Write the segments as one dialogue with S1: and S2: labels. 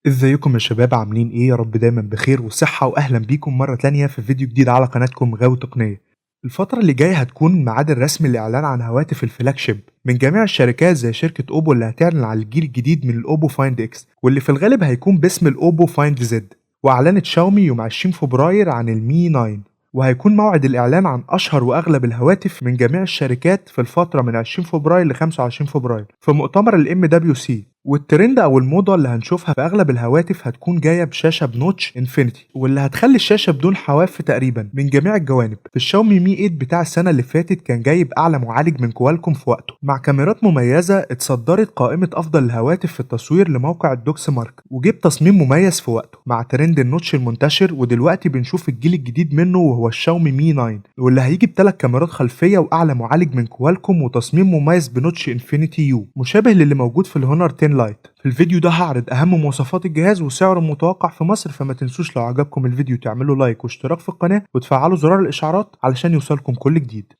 S1: ازيكم يا شباب، عاملين ايه؟ يا رب دايما بخير وصحة، واهلا بيكم مرة تانية في فيديو جديد على قناتكم غاوي تقنية. الفترة اللي جاية هتكون الميعاد الرسمي للإعلان عن هواتف ال flagship من جميع الشركات، زي شركة أوبو اللي هتعلن عن الجيل الجديد من الأوبو فايند إكس، واللي في الغالب هيكون باسم الأوبو فايند زد. وأعلنت شاومي يوم 20 فبراير عن المي 9، وهيكون موعد الإعلان عن أشهر وأغلب الهواتف من جميع الشركات في الفترة من 20 فبراير ل 25 فبراير في مؤتمر ال MWC. والترند أو الموضة اللي هنشوفها في أغلب الهواتف هتكون جاية بشاشة ب notch infinity، واللي هتخلي الشاشة بدون حواف تقريبا من جميع الجوانب. في الشاومي مي 8 بتاع السنة اللي فاتت كان جايب أعلى معالج من كوالكوم في وقته، مع كاميرات مميزة اتصدرت قائمة أفضل الهواتف في التصوير لموقع الدوكس مارك، وجيب تصميم مميز في وقته مع ترند ال notch المنتشر. ودلوقتي بنشوف الجيل الجديد منه وهو الشاومي مي 9، واللي هيجي بثلاث كاميرات خلفية وأعلى معالج من كوالكوم وتصميم مميز ب notch infinity U مشابه للي موجود في الهونر 10 لايت. في الفيديو ده هعرض أهم مواصفات الجهاز وسعره المتوقع في مصر، فما تنسوش لو عجبكم الفيديو تعملوا like واشتراك في القناة وتفعلوا زرار الإشعارات علشان يوصلكم كل جديد.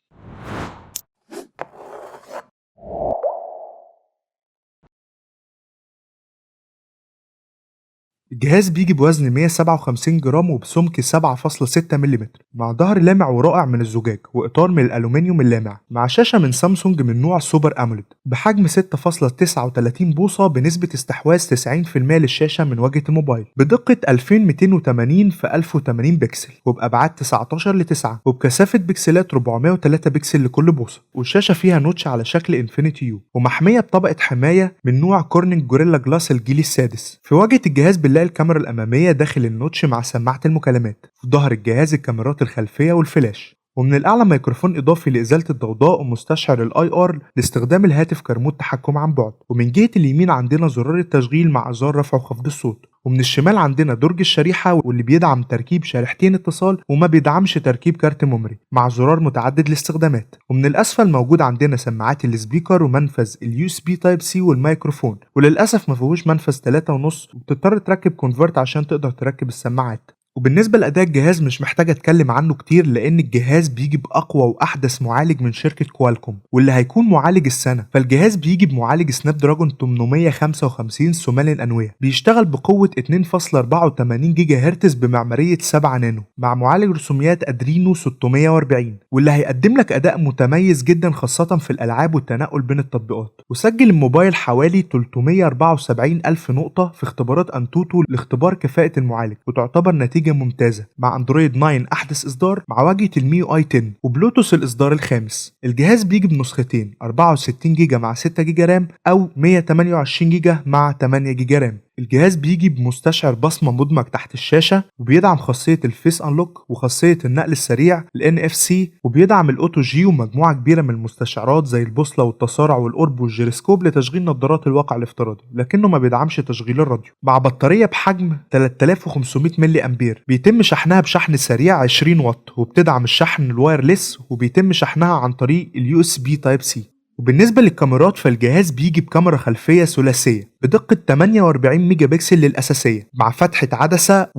S1: الجهاز بيجي بوزن 157 جرام وبسمك 7.6 ملم، مع ظهر لامع ورائع من الزجاج وإطار من الألومنيوم اللامع، مع شاشة من سامسونج من نوع Super AMOLED بحجم 6.39 بوصة بنسبة استحواذ 90% للشاشة من واجهة الموبايل، بدقة 2280 في 1080 بكسل وبأبعاد 19 ل 9 وبكثافة بكسلات 403 بكسل لكل بوصة. والشاشة فيها notch على شكل infinity U ومحمية بطبقة حماية من نوع Corning Gorilla Glass الجيل السادس. في واجهة الجهاز بنلاقي الكاميرا الأمامية داخل ال notch مع سماعة المكالمات، في ظهر الجهاز الكاميرات الخلفية والفلاش، ومن الأعلى ميكروفون إضافي لإزالة الضوضاء ومستشعر ال IR لاستخدام الهاتف كريموت تحكم عن بعد. ومن جهة اليمين عندنا زرار التشغيل مع زرار رفع وخفض الصوت، ومن الشمال عندنا درج الشريحة واللي بيدعم تركيب شريحتين اتصال وما بيدعمش تركيب كارت memory مع زرار متعدد الاستخدامات. ومن الأسفل موجود عندنا سماعات ال speaker ومنفذ ال USB Type C والميكروفون، وللأسف ما فيهوش منفذ 3.5 وبتضطر تركب convert عشان تقدر تركب السماعات. وبالنسبة لأداء الجهاز مش محتاج أتكلم عنه كتير، لأن الجهاز بيجي بأقوى وأحدث معالج من شركة كوالكوم واللي هيكون معالج السنة. فالجهاز بيجي بمعالج سناب دراجون 855 ثماني الأنوية، بيشتغل بقوة 2.84 جيجا هرتز بمعمارية 7 نانو، مع معالج رسوميات أدرينو 640، واللي هيقدم لك أداء متميز جدا خاصة في الألعاب والتنقل بين التطبيقات. وسجل الموبايل حوالي 374 ألف نقطة في اختبارات أنتوتو لاختبار كفاءة المعالج، وتعتبر نتيجة ممتازة مع اندرويد 9 احدث اصدار مع واجهة ال MIUI 10 وبلوتوث الاصدار الخامس. الجهاز بيجي بنسختين 64 جيجا مع 6 جيجا RAM او 128 جيجا مع 8 جيجا RAM. الجهاز بيجي بمستشعر بصمة مدمج تحت الشاشة، وبيدعم خاصية ال face unlock وخاصية النقل السريع ال NFC، وبيدعم ال OTG ومجموعة كبيرة من المستشعرات زي البوصلة والتسارع والقرب والجيروسكوب لتشغيل نظارات الواقع الافتراضي، لكنه ما بيدعمش تشغيل الراديو. مع بطارية بحجم 3500 ملي امبير بيتم شحنها بشحن سريع 20 واط، وبتدعم الشحن ال wireless، وبيتم شحنها عن طريق ال USB Type C. وبالنسبة للكاميرات فالجهاز بيجي بكاميرا خلفية ثلاثية بدقة 48 ميجا بكسل للأساسية مع فتحة عدسة 1.8،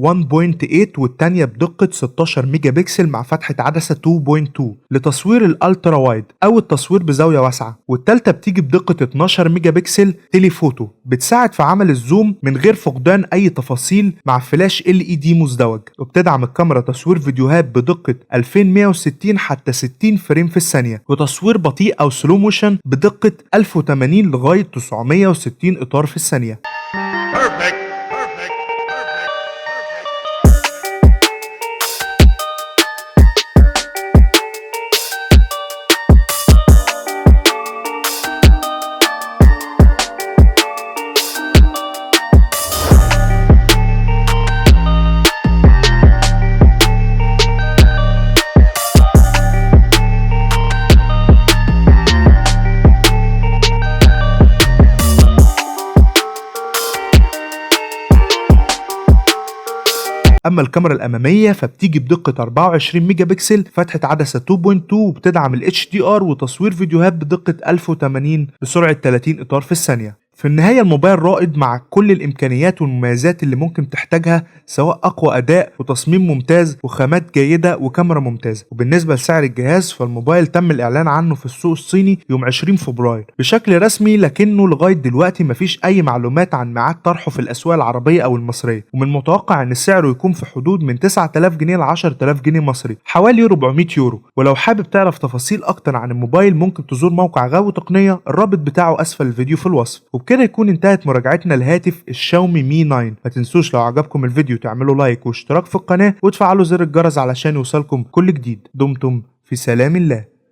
S1: والتانية بدقة 16 ميجا بكسل مع فتحة عدسة 2.2 لتصوير ال ultra wide أو التصوير بزاوية واسعة، والتالتة بتيجي بدقة 12 ميجا بكسل telephoto بتساعد في عمل ال zoom من غير فقدان أي تفاصيل مع فلاش LED مزدوج. وبتدعم الكاميرا تصوير فيديوهات بدقة 2160 حتى 60 frame في الثانية، وتصوير بطيء أو slow motion بدقة 1080 لغاية 960 إطار في الثانية.
S2: Perfect. Perfect. Perfect.
S1: اما الكاميرا الامامية فبتيجي بدقة 24 ميجا بكسل فتحه عدسة 2.2، وبتدعم ال HDR وتصوير فيديوهات بدقة 1080 بسرعة 30 اطار في الثانية. في النهاية الموبايل رائد مع كل الإمكانيات والمميزات اللي ممكن تحتاجها، سواء أقوى أداء وتصميم ممتاز وخامات جيدة وكاميرا ممتازة. وبالنسبة لسعر الجهاز فالموبايل تم الإعلان عنه في السوق الصيني يوم 20 فبراير بشكل رسمي، لكنه لغاية دلوقتي مفيش أي معلومات عن ميعاد طرحه في الأسواق العربية أو المصرية. ومن المتوقع أن سعره يكون في حدود من 9000 جنيه ل 10000 جنيه مصري، حوالي 400 يورو. ولو حابب تعرف تفاصيل أكتر عن الموبايل ممكن تزور موقع غاوي تقنية، الرابط بتاعه أسفل الفيديو في الوصف. وبكده يكون انتهت مراجعتنا لهاتف الشاومي مي 9. ما تنسوش لو عجبكم الفيديو تعملوا لايك واشتراك في القناة وتفعلوا زر الجرس علشان يوصلكم كل جديد. دمتم في سلام الله.